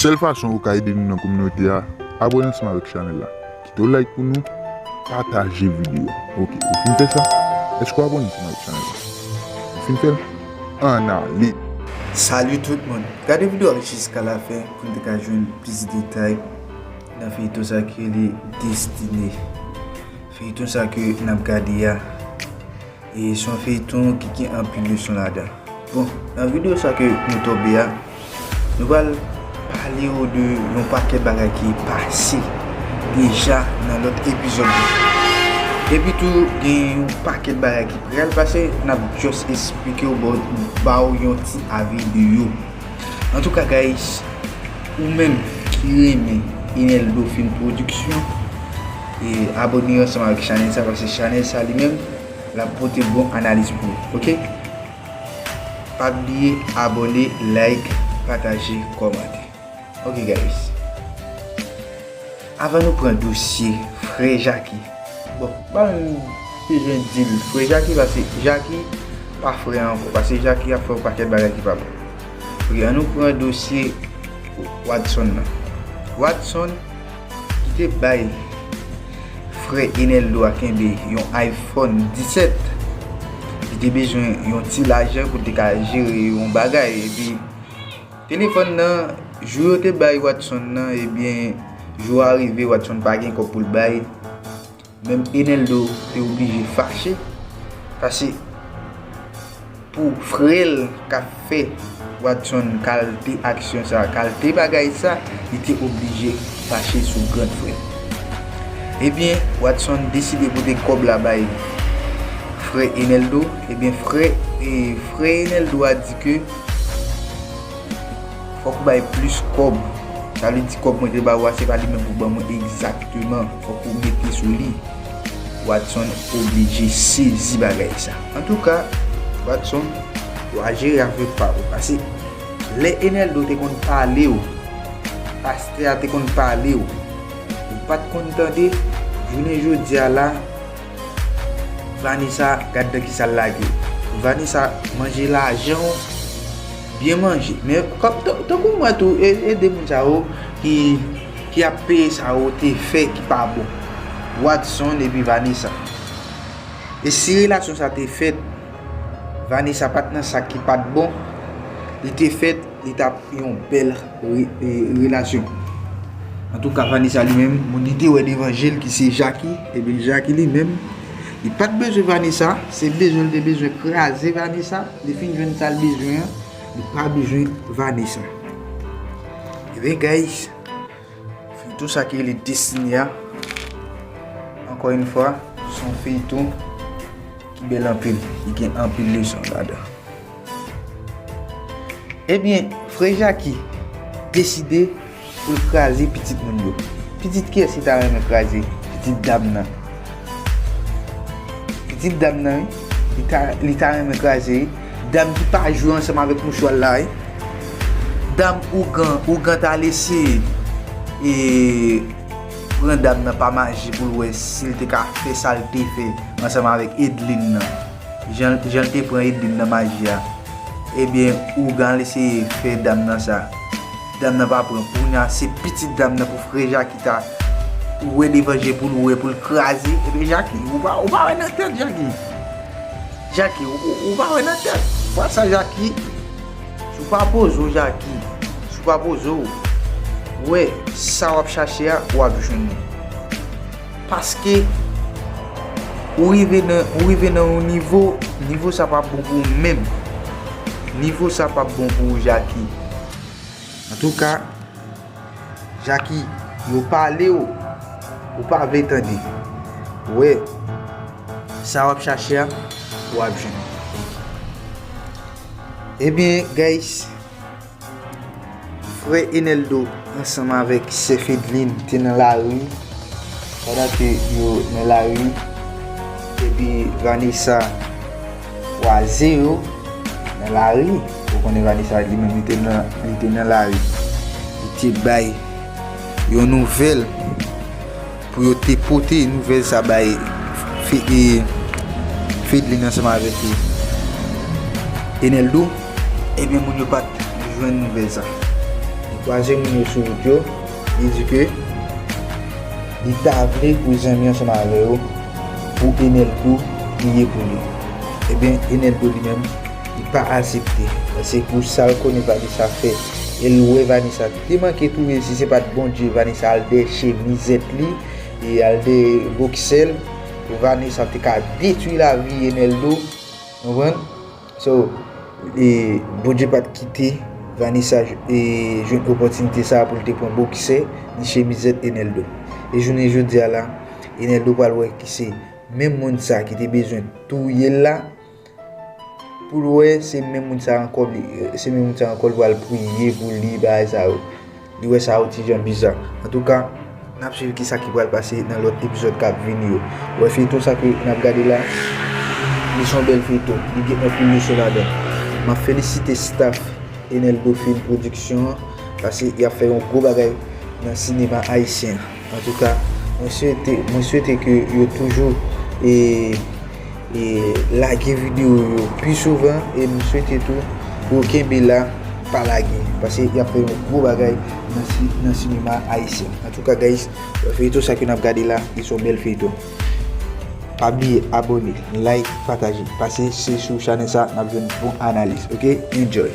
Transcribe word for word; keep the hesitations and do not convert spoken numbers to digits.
Sèl fason ou ka ede nou nan kominote a, abòne ansanm avèk chanèl la. Kite yon like pou nou, pataje videyo a. Ok, ou fin fè sa? Èske w abòne ansanm avèk chanèl la? Ou fin fè l? Ann ale! Salut tout moun! Gade videyo a jiska lafen pou n te ka jwenn plis detay nan feyton sa ki rele Destine. Feyton sa ke n ap gade a, e se yon feyton ki gen anpil leson ladan. Bon, nan videyo sa ke nou tonbe a, nou pral pale w de yon pakèt bagay ki pase deja nan lòt epizòd yo. Epi tou, gen yon pakèt bagay ki pral pase, n ap just esplike w, ba w yon ti avi de yo. Antouka, guys, ou menm ki renmen Eneldo Film Production, e abòne ansanm avèk chanèl sa, paske chanèl sa li menm, l ap pote bon analiz pou ou, ok? Pa bliye abòne, like, pataje, kòmante. Ok, guys. Avan nou pran dosye frè Jackie. Bon, pa menm bezwen di l frè Jackie, paske Jackie pa frè ankò, paske Jackie ap fè yon pakèt bagay ki pa bon. Ok, ann nou pran dosye Wadson nan. Wadson ki te bay frè Eneldo a kenbe yon iPhone disèt. Li te bezwen yon ti lajan pou l te ka jere yon bagay, epi telefòn nan, jou yo te bay Wadson nan, ebyen, jou a rive, Wadson pa gen kòb pou l bay. Menm Eneldo te oblije fache, paske pou frè l k ap fè Wadson kalte aksyon sa, kalte bagay sa, li te oblije fache sou gran frè l. Ebyen, Wadson deside pote kòb la bay frè Eneldo. Ebyen, frè, e, frè Eneldo a di ke fòk ou bay plis kòb. Sa vle di kòb mwen te ba ou a, se pa li menm pou ban mwen egzakteman. Fòk ou mete sou li. Wadson oblije sezi bagay sa. Antouka, Wadson, w a jere afè pa ou. Paske lè Eneldo te konn pale w, pastè a te konn pale w, ou pa t konn tande, jounen jodi a la, Vanessa, gad nan kisa l lage w. Vanessa manje lajan w, byen manje. Men, kòm, tan-, tankou mwen tou, e-, ede moun sa yo ki, ki ap peye sa yo te fè ki pa bon. Wadson epi Vanessa. E si relasyon sa te fèt, Vanessa pa t nan sa ki pa t bon, li te fèt, li t ap yon bèl re-, e, relasyon. Antouka, Vanessa li menm, moun li te wè devan je l ki se Jackie, ebyen Jackie li menm, li pa t bezwen Vanessa, se bezwen l te bezwen kraze Vanessa, li fin jwenn sa l bezwen an, li pa bezwen Vanessa. Ebyen, guys, feyton sa ki rele Destine a, ankò yon fwa, se yon feyton ki bèl anpil, li gen anpil leson ladan. Ebyen, frè Jackie deside pou l kraze pitit moun yo. Pitit kiyès li ta renmen kraze? Pitit dam nan. Pitit dam nan, wi. Li ta, li ta renmen kraze, wi. Dam ki pa jwe ansanm avèk mouchwa l la, wi. Dam ougan, ougan ta lese, e, pran dam nan pa maji pou l wè si l te ka fè sa l te fè ansanm avèk Edline nan. Jan, jan l te pran Edline nan maji a. Ebyen, ougan al eseye fè dam nan sa. Dam nan pa pran. Kounye a, se pitit dam nan pou frè Jackie ta wè devan je pou l wè, pou l kraze. Ebyen, Jackie, ou pa, ou pa wè nan tèt, Jackie. Jackie, ou, ou, ou pa wè nan tèt. Fwa sa, Jackie, si w pa poze w, Jackie, si w pa poze w, wè, sa w ap chache a, w ap jwenn li. Paske ou rive nan, ou rive nan yon nivo, nivo sa pa bon pou ou menm. Nivo sa pa bon pou ou, Jackie. Antouka, Jackie, yo pale w, ou pa vle tande. Wè, sa w ap chache a, w ap jwenn. Ebyen, guys, frè Eneldo ansanm avèk sè Fedline te nan lari. Pandan ke yo nan lari, epi Vanessa kwaze yo nan lari. Ou konnen Vanessa li menm li te nan, li te nan lari. Li te bay yon nouvèl pou yo te pote nouvèl sa bay Fe-, e, Fedline ansanm avèk, e, Eneldo, ebyen, moun yo pa t jwenn nouvèl sa. Kwaze moun yo sou wout yo, li di ke li ta vle pou zanmi ansanm avè yo, pou Eneldo priye pou li. Ebyen, Eneldo li menm, li pa aksepte. Paske pou sa l konnen Vanessa fè, e l wè Vanessa te manke touye, si se pa t Bondye, Vanessa al dèyè chemizèt li, e al dèyè boksè l, Vanessa te ka detwi lavi Eneldo, konprann? So, e, Bondye pa t kite Vanessa j- e, jwenn opòtinite sa a pou l te pran boksè ni chemizèt Eneldo. E jounen jodi a la, Eneldo pral wè ki se menm moun sa ki te bezwen touye l la, pou l wè se menm moun sa ankò, li- se menm moun sa ankò l pral priye pou li, bagay sa yo. Li wè sa yon ti jan biza. Antouka, n ap swiv kisa ki pral pase nan lòt epizòd k ap vini yo. Ou wè feyton sa ke n ap gade la, li se yon bèl feyton. Li gen anpil leson ladan. M ap felisite staff Eneldo Film Production an, paske y ap fè yon gwo bagay nan sinema ayisyen an. Antouka, mwen swete, mwen swete ke yo toujou e, e lage videyo yo pi souvan, e m swete tou pou yo kenbe la, pa lage, paske y ap fè yon gwo bagay nan, si- nan sinema ayisyen. Antouka, guys, feyton sa ke n ap gade la, li se yon bèl feyton. Pa bliye abòne, like, pataje. Pase se sou chanèl sa, n ap jwenn bon analiz, oke? Enjoy!